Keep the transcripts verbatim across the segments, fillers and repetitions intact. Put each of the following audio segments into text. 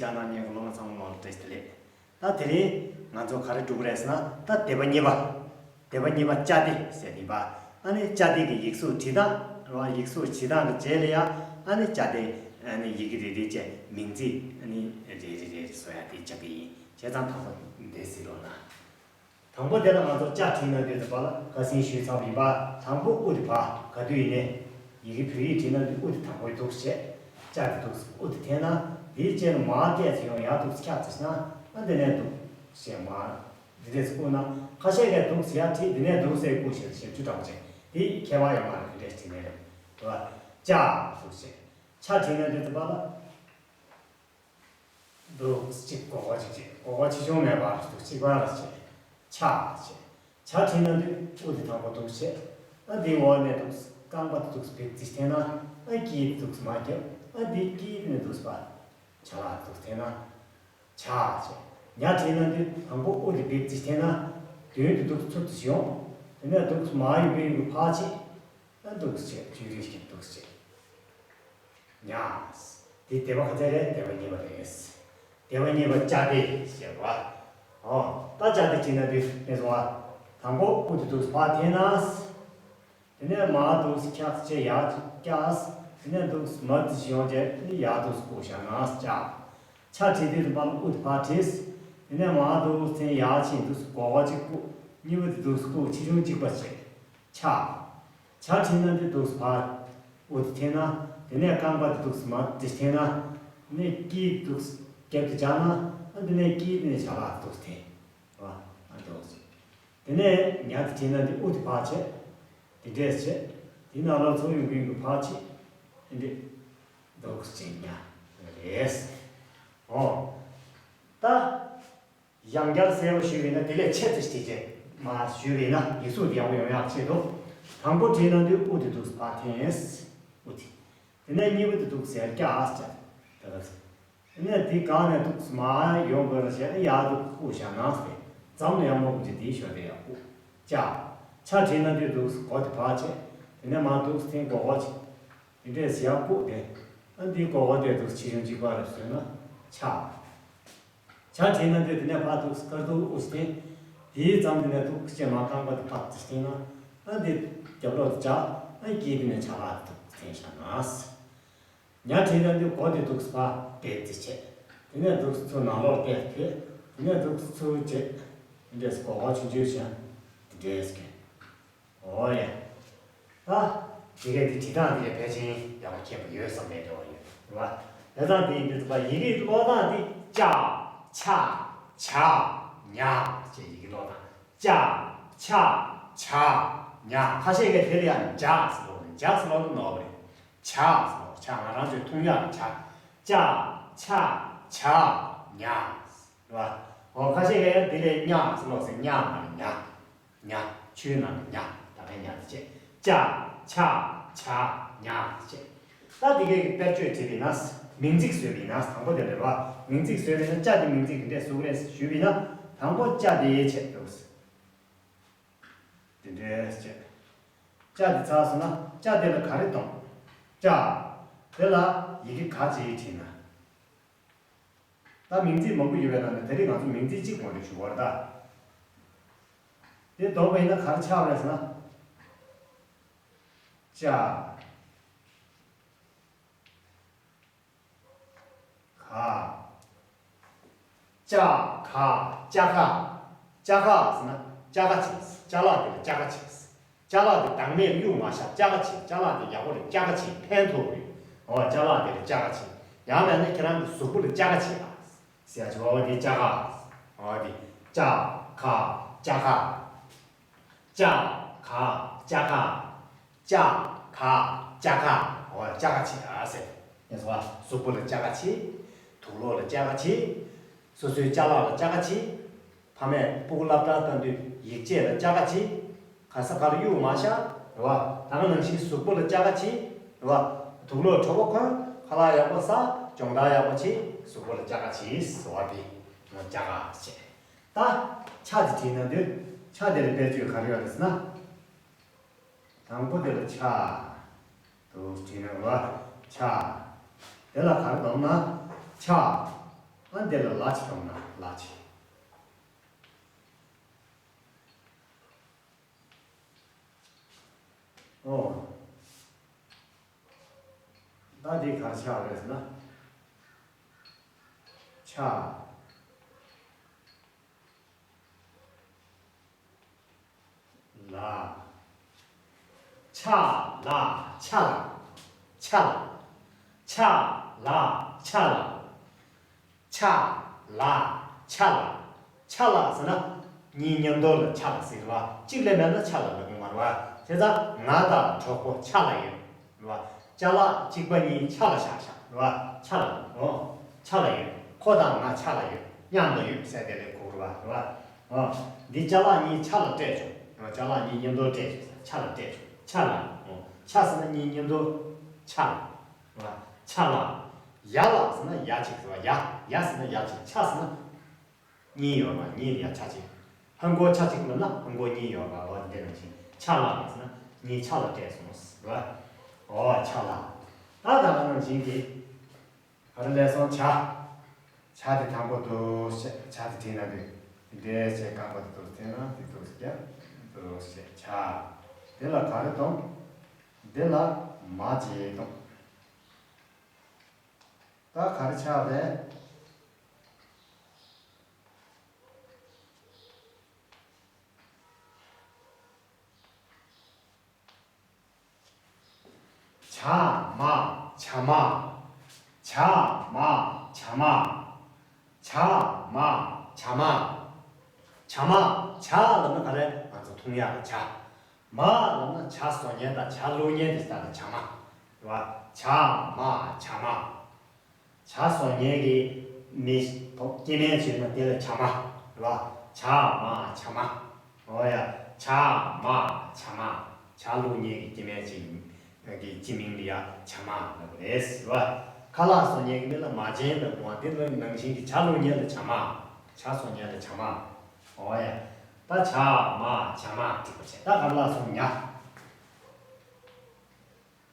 ལྕགས་ནག་གཉིས་ཀྱི་སློབ་མ་ཚང་མ་ལོག་ལ་བཀྲ་ཤིས་བདེ་ལེགས། ད་དེ་རིང་ང་ཚོ་ག་རེ་སྒྲུབ་ཀྱི་རེད་ཟེར་ན། ད་སྡེ་པ་གཉིས་པ། སྡེ་པ་གཉིས་པ་ཅ་སྡེ་ཟེར་དེ་ཡིན་པ། ཨ་ནི་ཅ་སྡེ་གི་ཡིག་གཟུགས་བྲིས་སྟངས་རེད་བ། ཡིག་གཟུགས་བྲིས་སྟངས་ཀྱི་རྗེས་ལ་ཡ། ཨ་ནི་ཅ་སྡེ། ཨ་ནི་ཡི་གེ་རེ་རེ་བཅས་མིང་ཚིག་ཨ་ནི་རེ་རེ་རེ་རེ་བཟོ་ཡ་དེ་ཆགས་ཀྱི་ཡིན། བྱས་ཙང་དང་པོ་འདི་གཟིགས་རོགས་གནང་། དང་པོ་དེ་ལ་ང་ཚོ་ཅ་བྲིས་ན་འདོད་དུ་བ་ལ་ཁ་སང་ཞུས་ཚར་བ་ཡིན་པ། དང་པོ་ཨུ་དེ་བ་ག་དུས་ཡིན་ནའི། ཡི་གེ་བོད་ཡིག་བྲིས་ན་འདི་ཨུ་དེ་དང་པོའི་འདུག་བྱས། ཅ་དེ་འདུག་ཨུ་དེ་འཐེན་ན། དེའི་རྗེས་ལ་མ་བལྟས་ཚེ་ཡང་ཡར་འདུག་ཁྱབ་ཚེ་ན། ཨ་འདི་ནས་འདུག་བྱས་མ། འདི་འདྲས་བསྐུར་ན། ཁ་ཤས་ཀས་འདུག་ཡར་བྲིས་འདི་ནས་འདུག་ཟེར་བསྐུར་ཞེས་ཞེས་བཅུ་དྲག་པོ་བྱས། དེ་ཁྱད་པར་ཡོད་མ་རེད། འདི་འདྲས་བྲིས་ནས་རེད། དེ་བ། ཅ་འདུག་བྱས། ཆ་བྲིས་ན་འདོད་དུ་བ་ལ། འདུག་གཅིག་སྒོར་སྒོར་གཅིག་བྱས། སྒོར་སྒོར་ཆེ་ཆུང་མེད་པར་འདུག་གཅིག་པ་ལ་བྱས། ཆ་བྱས། ཆ་བྲིས་ན་འདུག་ཨུ་དེ་དང་པོ་འདུག་བྱས། ཨ་འདིའི་འོག་ནས་འདུག་རྐང་པ་འདུག་བེག་ཙི་འཐེན་ན། ཨ་ཀི་འདུག་མ་རྒྱབ། ཨ་འདི་ཀི་དེ་ནས་འདུག་པ། ཆ་ལ་འདུག་འཐེན་ན། ཆ་བྱས། ཉ་བྲིས་ན་འདུག་དང་པོ་ཨུ་དེ་བེག་ཙི་འཐེན་ན། མདུན་དུ་འདུག་ཚུར་དུ་ཡོང་། དེ་ནས་འདུག་མ་ཡོང་པའི་ཡོང་པའི་ཕར་ཕྱིན། ཨ་འདུག་བྱས། བཅུ་རིགས་ཀྱི་འདུག་བྱས། ཉ། དེ་སྡེ་པ་ག་ཚད་རེད། སྡེ་པ་གཉིས་པ་རེད། སྡེ་པ་གཉིས་པ་ཅ་སྡེ་ཞེས་པ། ཨོ། ད་ཅ་སྡེ་བྲིས་ན་འདི་ནས་བཟུང་བ། དང་པོ་ཨུ་དེ་འདུག་ཕར་འཐེན་ན། དེ་ནས་མ་འདུག་ཁྱབ་བྱས་ཡར་བཀྱག་དེ་ནས་འདུག་མ་དེ་ཡོང་རྗེས་ཡར་འདུག་བསྐུར་བཞག་ན་ཅ། ཆ་བྲིས་དུས་ཙམ་པ་ལ་ཨུ་དེ་ཕར་བྲིས། དེ་ནས་མ་འདུག་འཐེན་ཡར་ཕྱིན་འདུག་སྒོར་སྒོར་གཅིག་བསྐུར། གཉིས་པ་དེ་འདུག་བསྐུར་ཆེ་ཆུང་གཅིག་པ་བྱས། ཆ། ཆ་བྲིས་ན་འདི་འདུག་ཕར་ཨུ་དེ་འཐེན་ན། དེ་ནས་རྐང་པ་དེ་འདུག་མ་དེ་འཐེན་ན། དེ་ནས་ཀི་འདུག་རྒྱབ་ཏུ་བཅག་ན། ཨ་དེ་ནས་ཀི་དེ་ནས་བྱ་ལ་འདུག་འཐེན། རེད་བ། ཨ་འདུག་དེ་ནས་ཉ་དེ་བྲིས་ན་འདི་ཨུ་དེ་ཕར་བྱས། དེ་འདྲས་བྱས། དེ་ནང་ལ་ཚུར་ཡོང་གི་ཡོང་གི་ཕར་ཕྱིན། དེ་འདྲས་འདུག་ཅེས་ཉ་རེད། ཨོ། ད། ཡང་བསྐྱར་གསལ་པོ་ཞུས་པ་ཡིན་ན། དེ་ལས་ཆེ་ཙམ་ཞིག་བྱས་མ་ཞུས་པ་ཡིན་ན་ཡིག་གཟུགས་དེ་ཡག་པོ་ཡོང་ཡག་ཆེད་དུ། དང་པོ་བྲིས་ན་འདི་ཨུ་དེ་འདུག་ཕར་འཐེན། ཨུ་དེ། དེ་ནས་གཉིས་པ་དེ་འདུག་ཟེར་རྒྱག་ཨ་ཟེར། ད་ག་ཚོད། དེ་ནས་འདི་གང་ནས་འདུག་མ་ཡོང་དགོས་ལ་བྱས་ན་ཡར་འདུག་བསྐུར་བཞག་ན་ཟེར། འཛམ་ལ་ཡང་མ་བསྐུར་གྱི་དེའི་ཞོར་དེ་ཡར་བསྐུར། ཅ། ཆ་བྲིས་ན་འདི་འདུག་སྒོ་དེ་ཕར་བྱས། དེ་ནས་མ་འདུག་འཐེན་སྒོར་སྒོར་གཅིག་དེ་འདྲས་ཡར་བསྐུར་ཏེ། ཨ་འདི་སྒོར་སྒོར་དེ་འདུག་ཆེ་ཆུང་གཅིག་པ་རེ་བཟོས་ན་ཆ། ཆ་བྲིས་ན་འདི་དེ་ནས་ཕར་འདུག་སྐར་འདུག་ཨུ་སྟེ། དེའི་མཚམས་དེ་ནས་འདུག་ཅེས་མ་རྐང་པ་དེ་ཕར་འདུག་བསྟན་ན། ཨ་འདི་རྒྱབ་ལོག་ཏུ་བཅག་ཨ་ཀི་དེ་ནས་ཆ་ལ་འདུག་འཐེན་བཞག་ན། ཉ་བྲིས་ན་འདི་སྒོ་དེ་འདུག་ཕར་བེག་ཙི་བྱས། དེ་ནས་འདུག་ཚུར་ནང་ལོགས་བལྟས་བྱས། དེ་ནས་འདུག་ཚུར་བྱས། དེ་འདྲས་སྒོར་སྒོར་ཆུང་ཆུང་བྱས། དེ་འདྲས་ཀྱི། ཨོ་ཡ། ད། དེ་གས་དེ་བྲིས་སྟངས་དེ་གས་ཕལ་ཆེར་ཡག་པོ་མཁྱེན་པ་ཡོད་བསམ་པའི་འདྲ་བ་ཡོད་རེད་བ། བྱས་ཙང་དེ་ཡིན་དུས་ཙམ་པ་ཡི་གེ་ཀློག་སྟངས་དེ་ཅ། ཆ། ཇ། ཉ་ཅེས་ཡི་གེ་ཀློག་སྟངས། ཅ། ཆ། ཇ། ཉ། ཁ་ཤས་ཀས་དེ་ལ་ཡང་ཇ་ཟེར་ལབ། ཇ་ཟེར་ལབ་ན་ནོར་བ་རེད། ཇ་ཟེར་ལབ། ཇ་ང་རང་ཚོའི་འཐུང་ཡག་གི་ཇ། ཅ། ཆ། ཇ། ཉ། རེད་བ། འོ་ཁ་ཤས་ཀས་ཡང་དེ་ལ་ཉ་ཟེར་ལབ་ཟེར། ཉ་མ་རེད། ཉ། ཉ། ཆུའི་ནང་གི་ཉ། ད་གའི་ཉ་དེ་བྱས། ཅ། ཆ། ཇ། ཉ་བྱས། ད་འདི་གའི་དཔེར་བརྗོད་བྲིས་པ་ཡིན་ན། མིང་ཚིག་བཟོས་པ་ཡིན་ན། དང་པོ་དེ་རེད་བ། མིང་ཚིག་བཟོས་པ་ཡིན་ན་ཅ་དེ་མིང་ཚིག་འདི་འདྲས་བཟོ་གི་རེད་ཞུས་པ་ཡིན་ན། དང་པོ་ཅ་དེ་བྱས་འདུག་དེ་འདྲས་བྱས། ཅ་དེ་ཚར་སོང་ན་ཅ་དེ་ལ་ག་རེ་གཏོང་། ཅ། དེ་ལ་ཡི་གེ་ག་ཅིག་བྲིས་ན། ད་མིང་ཚིག་མང་པོ་ཡོད་པའི་ནང་ནས་དེ་རིང་ང་ཚོ་མིང་ཚིག་གཅིག་ངོ་སྤྲོད་ཞུ་བར་གདའ། དེ་འདོགས་པ་ཡིན་ན་ག་རེ་ཆགས་པ་རེད་ཟེར་ན། ཅ། ག། ཅ་ག་ཅ་ག་ཅ་ག་ཟེར་ན་ཅ་ག་བྱས། ཅ་ལག་དེ་ལ་ཅ་ག་བྱས། ཅ་ལག་དེ་བདག་མེད་གཡུག་མ་བཞག་ཅ་ག་བྱས། ཅ་ལག་དེ་ཡག་པོ་རེད། ཅ་ག་བྱས། ཕན་ཐོགས་རེད། འོ་ཅ་ལག་དེ་ལ་ཅ་ག་བྱས། ཡང་མིན་ན་ཁྱེད་རང་གི་གཟུགས་པོ་ལ་ཅ་ག་བྱས་ཨ་ཟེར་ཡ་བྱས། འོ་དེ་ཅ་ག་འོ་དེ་ཅ་ག་ཅ་ག་ཅ་ག་ཅ་ག་ཅ་ག་ཅ་ག་འོ་ཅ་ག་བྱས་ཨ་ཟེར། ཡིན་སོང་ཨ། གཟུགས་པོ་ལ་ཅ་ག་བྱས། དུག་ལོག་ལ་ཅ་ག་བྱས། སོ་སོའི་ཅ་ལག་ལ་ཅ་ག་བྱས། ཕ་མས་སྤུ་གུ་སློབ་གྲྭར་བཏང་དུས་ཡིག་ཆས་ལ་ཅ་ག་བྱས། ག་ས་ག་ལ་གཡུག་མ་བཞག་རེད་བ། ད་ག་ནང་བཞིན་གཟུགས་པོ་ལ་ཅ་ག་བྱས་རེད་བ། དུག་ལོག་དྲོ་པོ་གོན། ཁ་ལག་ཡག་པོ་ཟ། སྦྱོང་བརྡར་ཡག་པོ་བྱེད། གཟུགས་པོ་ལ་ཅ་ག་བྱས་ཟེར་བ་དེ་ཅ་ག་བྱས། ད་ཆ་དེ་བྲིས་ན་འདོད། ཆ་དེ་ལ་དཔེར་བརྗོད་ག་རེ་ཡོད་རེད་ཟེར་ན། དང་པོ་དེ་ལ་ཆ། དུ་བྲིས་ན་རེད་བ། ཆ། དེ་ལ་ག་རེ་འདོགས་ན། ཆ། ཨ་འདི་ལ་ལ་ཅིག་བཏང་ན་ལ་ཅིག་ཨོ། ད་འདི་ག་རེ་ཆགས་རེད་ཟེར་ན། ཆ། ལ། ཆ་ལ་ཆ་ལ། ཆ་ལ། ཆ་ལ་ཆ་ལ། ཆ་ལ་ཆ་ལ། ཆ་ལ་ཟེར་ན་གཉིས་མཉམ་དུ་ལ་ཆ་ལ་ཟེར་བ། གཅིག་ལས་མེད་ན་ཆ་ལ་ལབ་ཀྱི་མ་རེད་བ། བྱས་ཙང་ང་དང་གྲོགས་པོ་ཆ་ལ་ཡོད་རེད་བ། ཅ་ལག་གཅིག་པ་གཉིས་ཆ་ལ་བཞག་བཞག་རེད་བ། ཆ་ལ། འོ། ཆ་ལ་ཡོད། ཁོ་དང་ང་ཆ་ལ་ཡོད། མཉམ་དུ་ཡོད་ཟེར་དེ་ལས་གོ་རེད་བ། རེད་བ། འོ། འདི་ཅ་ལག་གཉིས་ཆ་ལ་སྤྲད་བྱུང་། རེད་བ། ཅ་ལག་གཉིས་མཉམ་དུ་སྤྲད་བྱུང་ཟེར། ཆ་ལ་སྤྲད་བྱུང་། ཆ་ལ། འོ། ཆ་ཟེར་ན་གཉིས་མཉམ་དུ། ཆ་ལ། རེད་བ། ཆ་ལ། ཡ་ལ་ཟེར་ན་ཡ་གཅིག་རེད་བ། ཡ། ཡ་ཟེར་ན་ཡ་གཅིག་ཆ་ཟེར་ན། གཉིས་ཡོད་པ། གཉིས་ལ་ཡ་ཆ་གཅིག་ཧ་གོ། ཆ་གཅིག་ལབ་ན་ཧ་གོ་གཉིས་ཡོད་པ། འོ་དེ་ནང་བཞིན་ཆ་ལ་ཟེར་ན་གཉིས་ཆ་ལ་སྤྲད་སོང་ཟེར་བ། འོ་ཆ་ལ། ད་ད་ག་ནང་བཞིན་གྱི་ག་རེ་ལས་སོང་། བྱ། བྱ་དེ་དང་པོ་འདུག་བྱ། བྱ་དེ་བྲིས་ན་འདུག་འདྲེས་བྱས་རྐང་པ་དེ་འདུག་བྲིས་ན་དེ་འདུག་བྱས་འདུག་བྱས་བྱ། དེ་ལ་ག་རེ་གཏོང་། དེ་ལ་མ་བྱས་གཏོང་། ད་ག་རེ་ཆགས་རེད། བྱ་མ། བྱ་མ། བྱ་མ། བྱ་མ། བྱ་མ། བྱ་མ། བྱ་མ། བྱ་ལབ་ན་ག་རེ། ང་ཚོ་འཐུང་ཡག་གི་བྱ། མ་ལབ་ན་ཇ་བཟོ་མཁན་དང་ཇ་བླུགས་མཁན་དེ་ལྟ་ལ་ཇ་མ་རེད་བ། ཇ་མ་ཇ་མ། ཇ་བཟོ་མཁན་གྱི་མི་སྐྱེ་དམན་བྱས་ན་དེ་ལ་ཇ་མ་རེད་བ། ཇ་མ་ཇ་མ། འོ་ཡ། ཇ་མ་ཇ་མ། ཇ་བླུགས་མཁན་གྱི་སྐྱེ་དམན་ཅིག་གི་སྤྱི་མིང་ལ་ཡ་ཇ་མ་ལབ་རེད་ཟེར་བ། ཁ་ལག་བཟོ་མཁན་གྱི་མི་ལ་མ་བྱན་ལབ་དགོས་པ། དེ་ལ་ནང་བཞིན་གྱི་ཇ་བླུགས་མཁན་ལ་ཇ་མ། ཇ་བཟོ་མཁན་ལ་ཇ་མ། འོ་ཡ། ད་ཇ་མ་ཇ་མ་འགྲིག་པ་བྱས། ད་ག་རེ་ལ་སོང་། ཉ།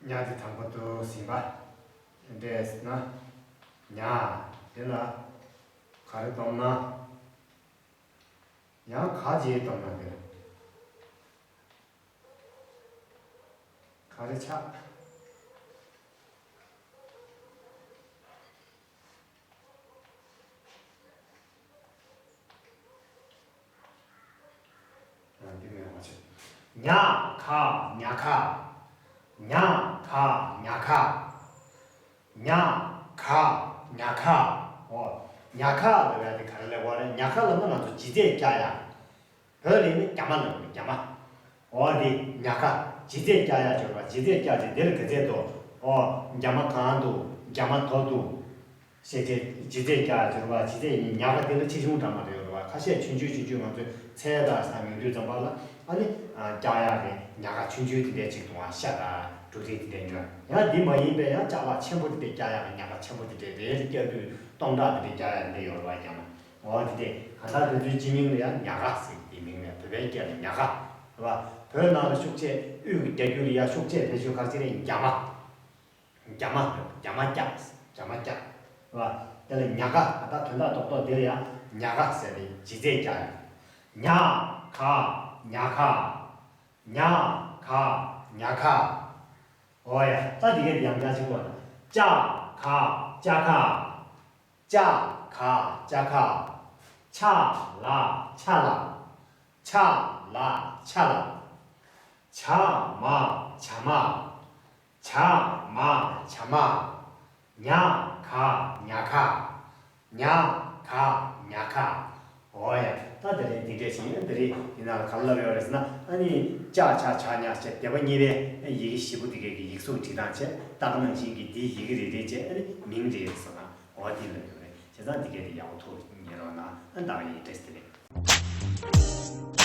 ཉ་དེ་དང་པོ་འདུག་ཟིན་པ། འདྲེས་ན། ཉ། དེ་ལ་ག་རེ་གཏོང་ན། ཡང་ག་བྱས་གཏོང་ན་དེ་ལ་ག་རེ་ཆགས། ཨ། འདི་མེད་པ་བྱས། ཉ་ག་ཉ་ག། ཉ་ག་ཉ་ག། ཉ་ག་ཉ་ག། འོ། ཉ་ག་ལབ་ཡ་དེ་ག་རེ་ལབ་པ་རེད། ཉ་ག་ལབ་ན་ང་ཚོ་ལྗིད་ཚད་རྒྱག་ཡ། བོད་ལ་ནི་རྒྱ་མ་ལབ་རྒྱ་མ། འོ་དེ་ཉ་ག། ལྗིད་ཚད་རྒྱག་ཡ་སྦྱོར་བ། ལྗིད་ཚད་རྒྱག་ཅིང་དེ་ལ་ག་ཚད་དོ། འོ། རྒྱ་མ་གང་འདུག་རྒྱ་མ་མཐོ་འདུག་ཞེས་བྱས་ལྗིད་ཚད་རྒྱག་ཡ་སྦྱོར་བ། ལྗིད་ཚད་ཉ་ག་དེ་ལ་ཆེ་ཆུང་འདྲ་མ་འདྲ་ཡོད་རེད་བ། ཁ་ཤས་ཆུང་ཆུང་ཆུང་ཆུང་ང་ཚོས་ཚད་དང་ས་ཉུང་དུས་ཙམ་པ་ལ་ཨ་ནི་རྒྱག་ཡ་རེད། ཉ་ག་ཆུང་ཆུང་དེ་འདྲས་ཅིག་འདུག་ཨ། ཤ་དང་གྲུ་རིགས་དེ་འདྲས་ཉོ། ཡང་འདི་མ་ཡིན་པའི་ཡང་ཅ་ལག་ཆེན་པོ་དེ་འདྲས་རྒྱག་ཡ་གི་ཉ་ག་ཆེན་པོ་དེ་འདྲས་རེད། རྒྱག་དུས་སྟོང་ཕྲག་དེ་འདྲས་རྒྱག་ཡ་འདི་ཡོད་རེད་བ། རྒྱ་མ། འོ་དེ་དེ་གང་ལྟར་དེ་ཚོའི་སྤྱི་མིང་ལ་ཡང་ཉ་ག་ཟེར་གྱི་མིང་ལ་བོད་པའི་སྐད་ལ་ཉ་ག་རེད་བ། བོད་ནང་ལ་ཤུགས་ཆེ། དབུས་ཀྱི་རྒྱ་རྒྱུད་ལ་ཡང་ཤུགས་ཆེ་བེད་སྤྱོད་ག་རེ་བྱེད་རེད། རྒྱ་མ། རྒྱ་མ། རྒྱ་མ་རྒྱག་རྒྱ་མ་རྒྱག་རེད་བ། དེ་ལ་ཉ་ག། ད་དོན་དག་རྡོག་རྡོག་དེ་ལ་ཡང་ཉ་ག་ཟེར་ནས་ལྗིད་ཚད་རྒྱག་ཡ། ཉ་ག་ཉ་ག། ཉ་ག་ཉ་ག། འོ་ཡ། ད་འདི་གའི་ཡང་བསྐྱར་ཅིག་གོ། ཅ་ག་ཅ་ག། ཅ་ག་ཅ་ག། ཆ་ལ་ཆ་ལ། ཆ་ལ་ཆ་ལ། ཇ་མ་ཇ་མ། ཇ་མ་ཇ་མ། ཉ་ག་ཉ་ག། ཉ་ག་ཉ་ག། འོ་ཡ། ད་དེ་རིང་འདི་འདྲས་ཤིག་ཡིན། དེ་རིང་འདི་ནང་ལ་ག་རེ་ལབ་ཡོད་རེད་ཟེར་ན། ཨ་ནི་ཅ་ཆ་ཇ་ཉ་ཞེས་སྡེ་པ་གཉིས་པའི་ཡི་གེ་བཞི་པོ་འདི་གའི་གི་ཡིག་གཟུགས་བྲིས་སྟངས་བྱས། ད་ག་ནང་བཞིན་གྱི་འདིའི་ཡི་གེ་རེ་རེ་བྱས་ཨ་ནི་མིང་རེ་རེ་ཟེར་ན། འོ་འདི་ལབ་ཡོད་རེད། བྱས་ཙང་འདི་གའི་དེ་ཡག་པོ་ཐུགས་ཉན་རོགས་གནང་། ཨ་ནི་ད་ག་ཡིན། བཀྲ་ཤིས་བདེ་ལེགས།